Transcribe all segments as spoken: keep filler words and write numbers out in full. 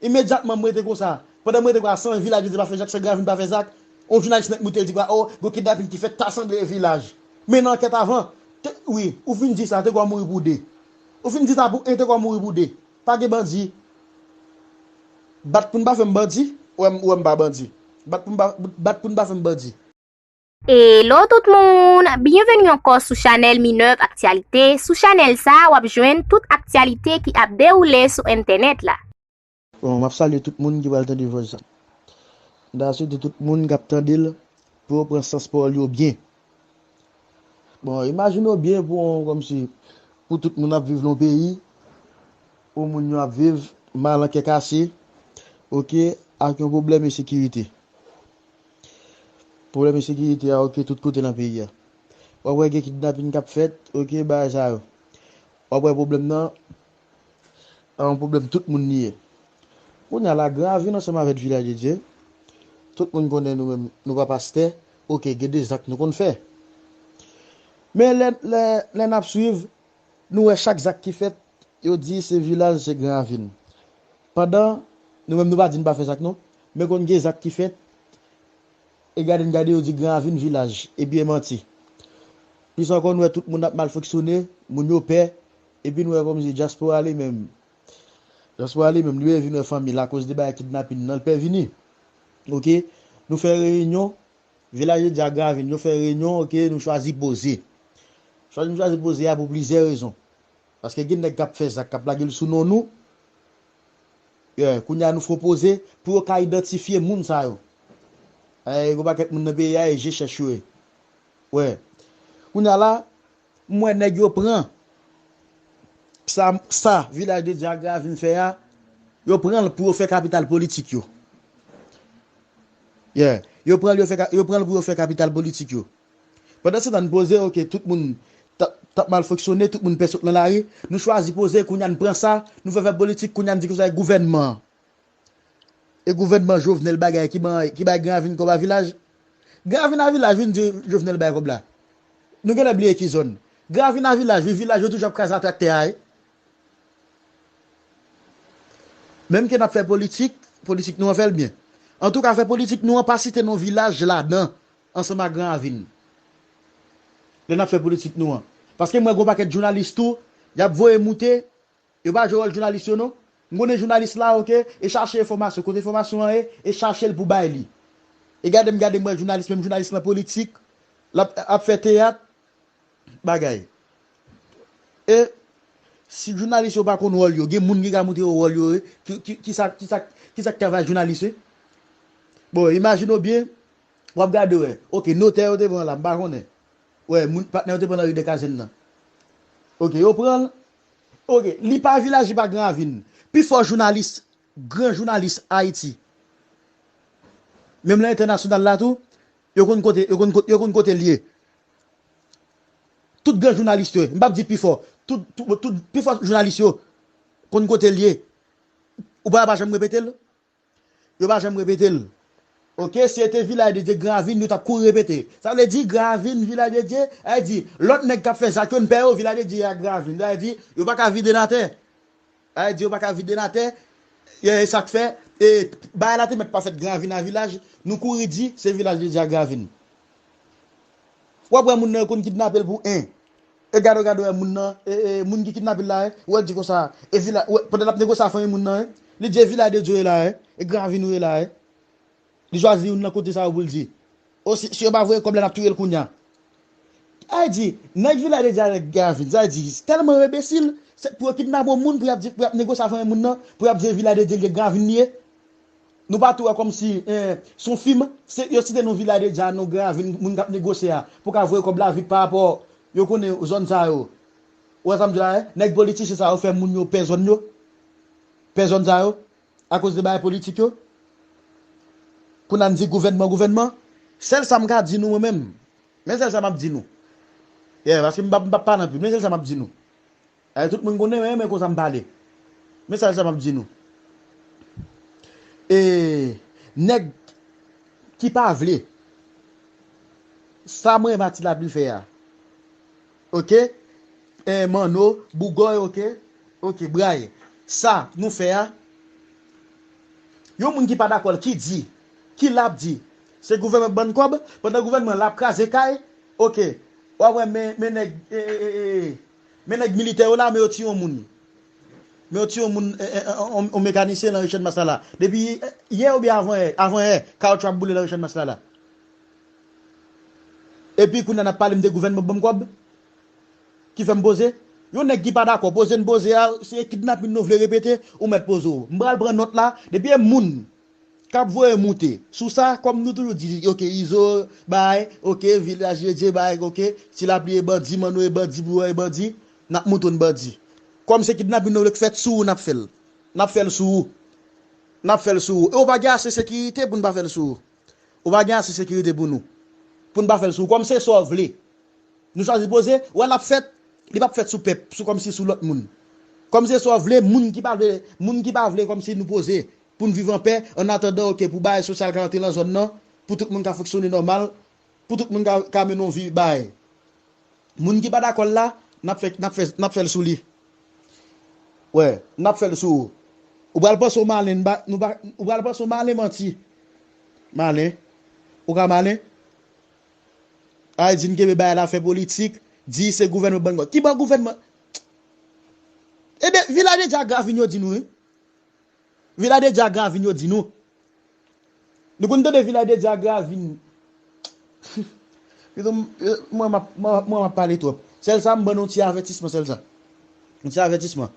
Imedyatman, m rete konsa. Pandan m rete konsa, san Vilaj de Dye pa fè zak, san Gravin pa fè zak, yon jounalis nèk moute, l di kwa, o, gon kidnapin ki fèt, ta sanble e Vilaj. Men nan ankèt avan, te, wi, ou fin di sa, te kwa mouri pou de. Ou fin di sa pou en, te kwa mouri pou de. Pa gen bandi. Bat pou n pa fè m bandi, ou wè m, ou wè m pa bandi. Bat pou n pa, bat pou n pa fè m bandi. Hello tout moun! Byenveni ankò sou chanèl Minerve Actualité. Sou chanèl sa a, w ap jwenn tout aktyalite ki ap dewoule sou entènèt la. Bon, m ap salye tout moun ki pral tande vòs sa. M ta swete tout moun k ap tande l pou yo pran sans pawòl yo byen. Bon, imajine w byen pou yon, kòmsi, pou tout moun ap viv nan yon peyi, pou moun yo ap viv mal an kè kase, oke, ak yon pwoblèm ensekirite. Pwoblèm ensekirite a, oke, tout kote nan peyi a. W ap wè gen kidnapin k ap fèt, oke, bagay sa yo. W ap wè pwoblèm nan, a yon pwoblèm tout moun li ye. Kounye a la, Gran Ravin ansanm avèk Vilaj de Dye, tout moun konnen nou menm, nou pa pastè, oke, gen de zak nou konn fè. Men lè, lè, lè n ap swiv, nou wè chak zak ki fèt, yo di se Vilaj, se Gran Ravin. Pandan, nou menm nou pa di n pa fè zak non, men konn gen zak ki fèt, e gade n gade yo di Gran Ravin Vilaj, epi e manti. Plis ankò, nou wè tout moun ap mal fonksyone, moun yo pè, epi nou wè kòmsi dyaspora li menm, dyaspora li menm, li vin wè fanmi l akoz de bagay kidnapin nan, l pè vini. Oke, nou fè reyinyon, Vilaj de Dye ak Gran Ravin, yo fè reyinyon, oke, nou chwazi poze. Chwazi, nou chwazi poze a pou plizyè rezon. Paske gen nèg k ap fè zak, k ap lage l sou non nou. Yeah, kounye a nou fè yon poze pou yo ka idantifye moun sa yo. Eh, gon pakèt moun nan peyi a, e je chèch yo ye. Wè. Kounye a la, m wè nèg yo pran sa, sa Vilaj de Dye ak Gran Ravin fè a, yo pran l pou yo fè kapital politik yo. Yeah. Yo pran l, yo fè ka-, yo pran l pou yo fè kapital politik yo. Pandan se tan n poze, oke, tout moun t ap, t ap mal fonksyone, tout moun pè sot nan lari, nou chwazi poze, kounye a n pran sa, nou fè fè politik, kounye a n di konsa e gouvènman an. E gouvènman Jovenel bagay ki ban, ki bay Gran Ravin kòb a Vilaj. Gran Ravin a Vilaj, wi, n di Jovenel bay kòb la. Nou genlè bliye ki zòn. Gran Ravin a Vilaj, wi, Vilaj yo toujou ap kraze atè ak tè a, wi. Menm ke n ap fè politik, politik nou an fè l byen. Antouka, fè politik nou an pa site non Vilaj ladan, ansanm ak Gran Ravin. Lè n ap fè politik nou an. Paske m wè gon pakèt jounalis tou, y ap voye moute, yo pa jwe wòl jounalis yo non. M konnen jounalis la, oke, e chache enfòmasyon, kote enfòmasyon an ye, e chache l pou bay li. E gade m, gade m wè jounalis, menm jounalis nan politik, l ap, ap fè teyat, bagay. E si jounalis yo pa konn wòl yo, gen moun ki ka montre yo wòl yo, ki, ki, ki sa, ki sa, ki sa k travay jounalis, wi? Bon, imajine w byen, w ap gade, wè. Oke, notè yo te pran la, m pa konnen. Wè, moun, patnè yo te pran nan ri de Kazèn nan. Oke, yo pran l. Oke, li pa Vilaj, li pa Gran Ravin. Pifò jounalis, gran jounalis Ayiti, menm nan entènasyonal la tou, yo konn kote, yo konn kote, yo konn kote l ye. Tout gran jounalis yo, m p ap di pifò, tout, tout, tout, pifò jounalis yo konn kote l ye. Ou pa, pa janm repete l? Yo pa janm repete l. Oke, si se te Vilaj de Dye, Gran Ravin, yo t ap kouri repete. Sa vle di, Gran Ravin, Vilaj de Dye, sa vle di, lòt nèg k ap fè zak yo, n pè yo, Vilaj de Dye ak Gran Ravin. Sa vle di, yo pa ka vide n atè. Sa vle di, yo pa ka vide n atè. E, e sa k fè, e, bagay la te mèt pa fèt Gran Ravin a Vilaj, nou kouri di, se Vilaj de Dye ak Gran Ravin. W ap wè moun nan yo konn kidnape l pou en. E gade w, gade w, wè moun nan, e, e, moun ki kidnape l la, e, wè l di konsa, e Vilaj, wè, pandan l ap negosye a fanmi moun nan, e, li di e Vilaj de Dye w ye la, e, e Gran Ravin ou ye la, e. Li chwazi youn nan kote sa yo pou l di. O, si, si yo pa voye kòb la, n ap touye l kounye a. Sa vle di, nèg Vilaj de Dye avèk Gran Ravin, sa vle di, tèlman yo enbesil, se pou yo kidnape yon moun, pou y ap di, pou y ap negosye a fanmi moun nan, pou y ap di e Vilaj de Dye l ye, Gran Ravin li ye. Nou pa tou wè kòmsi, eh, se yon fim, se, yo site non Vilaj de Dye a, non Gran Ravin, moun k ap negosye a, pou ka voye kòb la vit pa rapò, yo konnen zòn sa yo. Ou wè sa m di la, eh? Nèg politisyen sa yo fè moun yo pè zòn yo. Pè zòn sa yo. Akoz de bagay politik yo. Kounye a n di gouvènman, gouvènman. Sèl sa m ka di nou mwen menm. Men sèl sa m ap di nou. Yeah, paske m p ap, m p ap pale anpil. Men sèl sa m ap di nou. Eh, tout moun konnen, men, men konsa m pale. Men sèl sa m ap di nou. E nèg ki pa vle sa mwen Mati Lapli fè a. Oke? Eh, Manno, Bougòy, oke? Oke, Bray. Sa nou fè a, Yon moun ki pa dakò l, ki di, ki l ap di, se gouvènman k ban n kòb, pandan gouvènman l ap kraze kay, oke, w ap wè men, men nèg, e, e, e, e, men nèg militè yo la, men yo tiye yon moun. Men yo tiye yon moun, e, e, e, yon, yon mekanisyen nan Richard Maslala. Depi, e, yè oubyen avan yè, avan yè, kawotchou ap boule nan Richard Maslala. Epi kounye a n ap pale m de gouvènman k ban m kòb. Ki fè m poze. Yon nèg ki pa dakò, poze n poze a, se kidnapin nou vle repete, ou mèt poze w. M pral pran nòt la, depi e moun k ap voye moute sou sa, kòm nou toujou di, oke, Izo, bay, oke, Vilaj de Dye, bay, oke, Ti Lapli e bandi, Manno e bandi, Bouyon e bandi, n ap moute w n bandi. Kòm se kidnapin nou vle k fèt sou ou, n ap fè l. N ap fè l sou ou. N ap fè l sou ou. E ou pa gen ase sekirite pou n pa fè l sou ou. Ou pa gen ase sekirite pou nou. Pou n pa fè l sou ou. Kòm se sa w vle. Nou chwazi poze, wè l ap fèt, li p ap fèt sou pèp, sou kòmsi sou lòt moun. Kòm se sa w vle, moun ki pa vle, moun ki pa vle kòmsi nou poze, pou n viv anpè, an atandan, oke, pou bagay sosyal ka antre nan zòn nan, pou tout moun ka fonksyone nòmal, pou tout moun ka, ka mennen yon vi bagay. Moun ki pa dakò l la, n ap fè, n ap fè, n ap fè l sou li. Wè, n ap fè l sou ou. Ou pral panse w malen, n pa, nou pa, ou pral panse w malen manti. Malen. Ou ka malen? Ay di n kenbe bagay la fè politik, di se gouvènman k ban n kòb. Ki ban gouvènman? Ebyen, Vilaj de Dye ak Gravin yo di nou, wi. Vilaj de Dye ak Gravin yo di nou. Nou konn tande Vilaj de Dye ak Gravin. Pito m, mwen m ap, mwen, mwen m ap pale twòp. Sèl sa, m ban nou ti avètisman, sèl sa. Yon ti avètisman.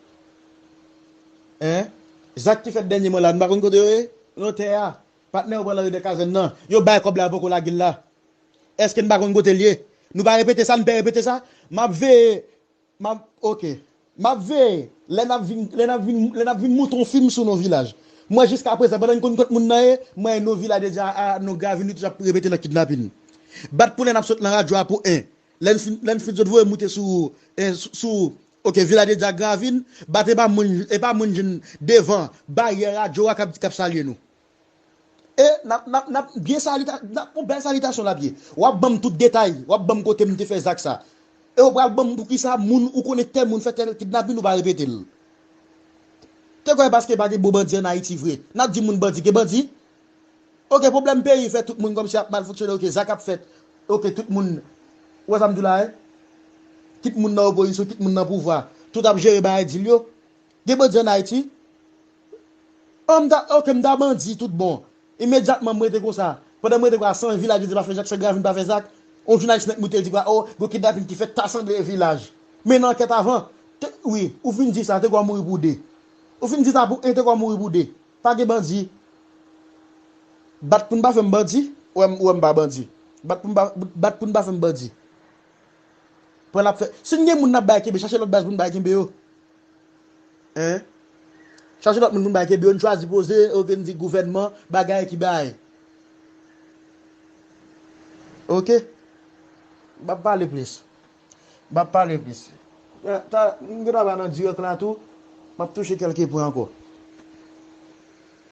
Hein? Zak ki fèt dènyèman la, nou pa konn kote yo ye? Nan tè a. Patnè yo pran nan ridè kazèn nan. Yo bay kòb la, yo poko lage l la. Èske n pa konn kote l ye? Nou pa repete sa, n pè repete sa? M ap veye, m ap, oke. M ap veye, lè n ap vin, lè n ap vin, lè n ap vin moute yon fim sou non Vilaj. Mwen, jiska prezan, pandan n konn kot moun nan ye, mwen, non Vilaj de Dye a, non Gravin, nou toujou ap repete nan kidnapin. Bat pou lè n ap sot nan radyo a pou en. Lè n fin, lè n fin sot voye moute sou, en, sou, sou, oke, Vilaj de Dye ak Gravin, bat e pa moun, e pa moun jwenn devan baryè radyo a k ap, k ap salye nou. E n ap, n ap, n ap byen salita-, n ap, yon bèl salitasyon l ap ye. W ap ban m tout detay, w ap ban m kote m te fè zak sa. E w pral ban m poukisa moun ou konnen tèl moun fè tèl kidnapin ou pa repete l. Te kwè paske pa gen bon bandi ann Ayiti vre, n ap di moun bandi gen bandi? Oke, pwoblèm peyi fè tout moun kòmsi ap mal fonksyone, oke, zak ap fèt. Oke, tout moun, ou wè sa m di w la, wi? Kit moun nan opozisyon, kit moun nan pouvwa, tout ap jere bagay dil yo. Gen bandi ann Ayiti? An, m ta, oke, m ta bandi tout bon. Imedyatman, m rete konsa. Pandan m rete konsa, san Vilaj de Dye pa fè zak, san Gravin pa fè zak, yon jounalis nèk moute l di, o, gon kidnapin ki fèt, ta sanble e Vilaj. Men nan ankèt avan, te, wi, ou fin di sa, te kwè w mouri pou de. Ou fin di sa pou en, te kwè w mouri pou de. Pa gen bandi. Bat pou n pa fè m bandi, ou wè m, ou wè m pa bandi. Bat pou n pa, bat pou n pa fè m bandi. Pran l ap fè. Si n gen moun n ap bay kenbe, chache lòt baz pou n bay kenbe yo. Hein? Chache lòt moun pou n bay kenbe yo, n chwazi poze, oke, n di gouvènman, bagay ki bay. Oke? M ap pale plis. M ap pale plis. Eh, ta, m gentan pa nan dirèk la tou, m ap touche kèlke pwen ankò.